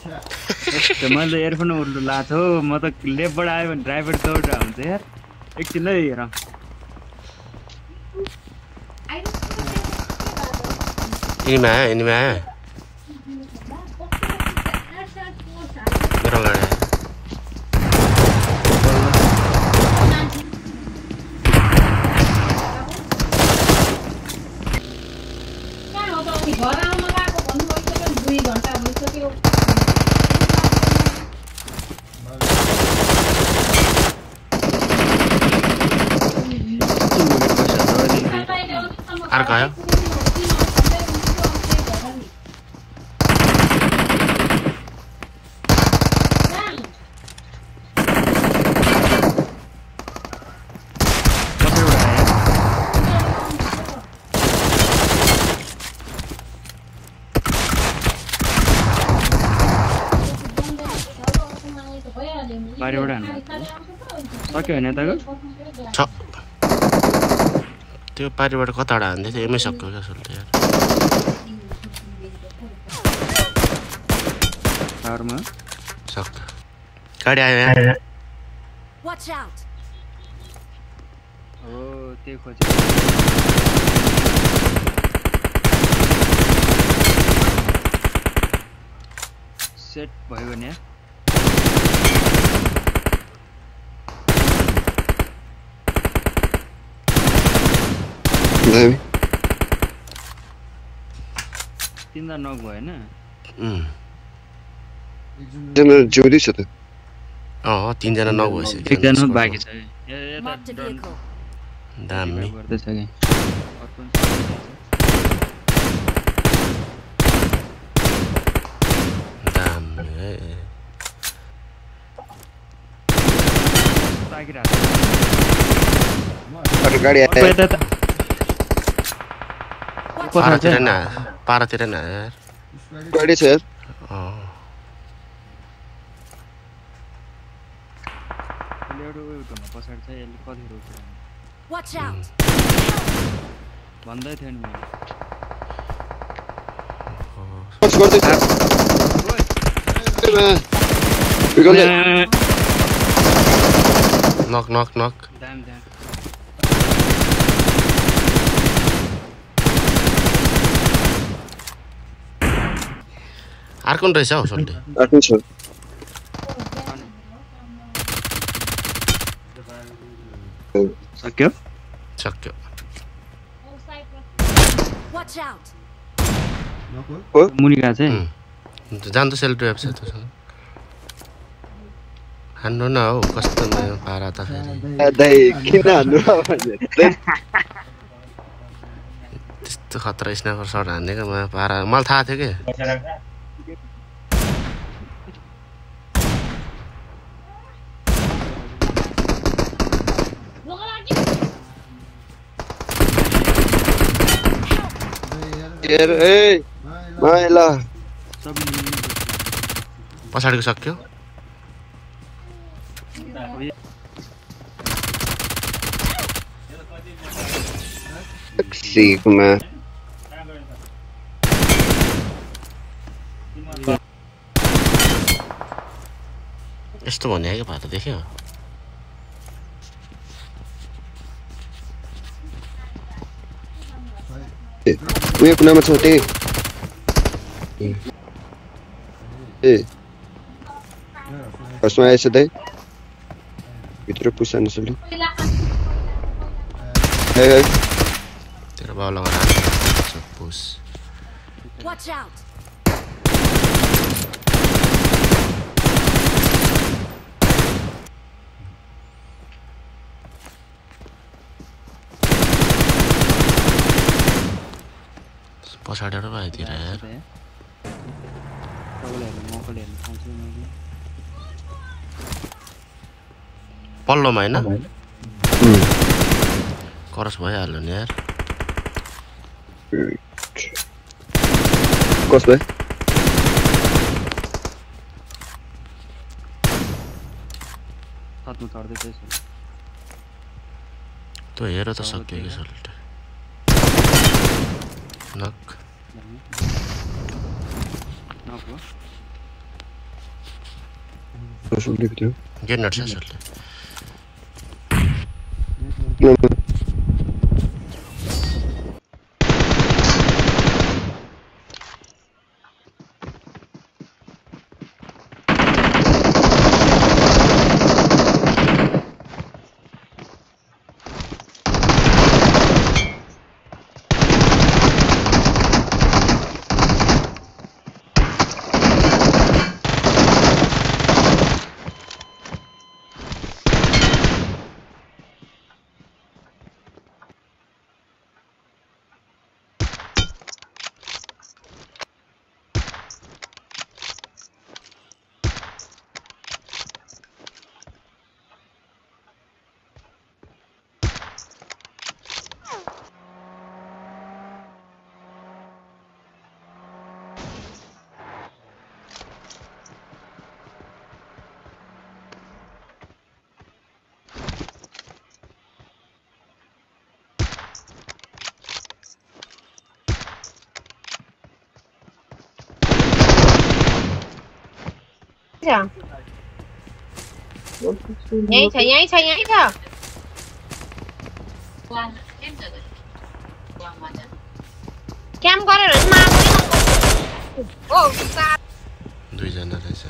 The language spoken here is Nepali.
मैले एयरफोन उल्टो लाथो म त लेफ्टबाट आयो भने ड्राइभर दौडा हुन्छ यार एकछिन है हेर इनीमा आयो मेरो अगाडि घर आउन गएको भन्नु भइसक्यो 2 घण्टा भइसक्यो अर्को आयो बारीबाट हान्नु सक्यो होइन तको छ त्यो पारिबाट कताबाट हान्दै थियो एमै सक्यो क्या सल्ट यार टावरमा सक्यो गाडी आयो यार Watch out. हो त्यो खोज सेट भयो भने तिनजना नक भयो होइन जना जोडी छ त तीनजना नक भइसक्यो एकजना बाँकी छ Marked a vehicle. दामी गर्दैछ कि दामी अरे गाडी आयो पारातिर न पारातिर न यार गाडी छ यार पछाडि छ यसले कति रोक्छ Watch out. भन्दै थियो नि मैले पछ गर्दै छ बिगले नक नक नक दाम दाम अर्को रहेछ हौ सल्टे आफ्नो छ सक्यो सक्यो Watch out. मुनि गएको चाहिँ जान्छ सेल्फ ड्राइभ छ त्यसमा हान्नु न हौ कस्तो नयाँ पारा त फेरि दाइ किन हान्नु त्यस्तो खतरा स्नाइपर सर्ट हान्दिएको म पारा मलाई थाहा थियो कि यार ए माइला पछाडिको सक्यो सिगमा यस्तो भन्ने क्या भात देख्यो उयो कुनामा छ त्यही ए फर्स्टमा आएछ दाइ भित्र पुसानु सल्यो है है तेरो बाउ लगाएर पुस Watch out. पछाडिबाट पो आइदिएर यार पल्लोमा होइन करस भइहाल्यो नि यार कस भाइ साथमा चढ्दैछ त्यो हेर त सक्यो कि सल्ट नक उसले भित्र गेट नट छ सरले Nhảy sao nhảy sao? Cam गरेर मार्दैन. ओ, 2 जना रहेछ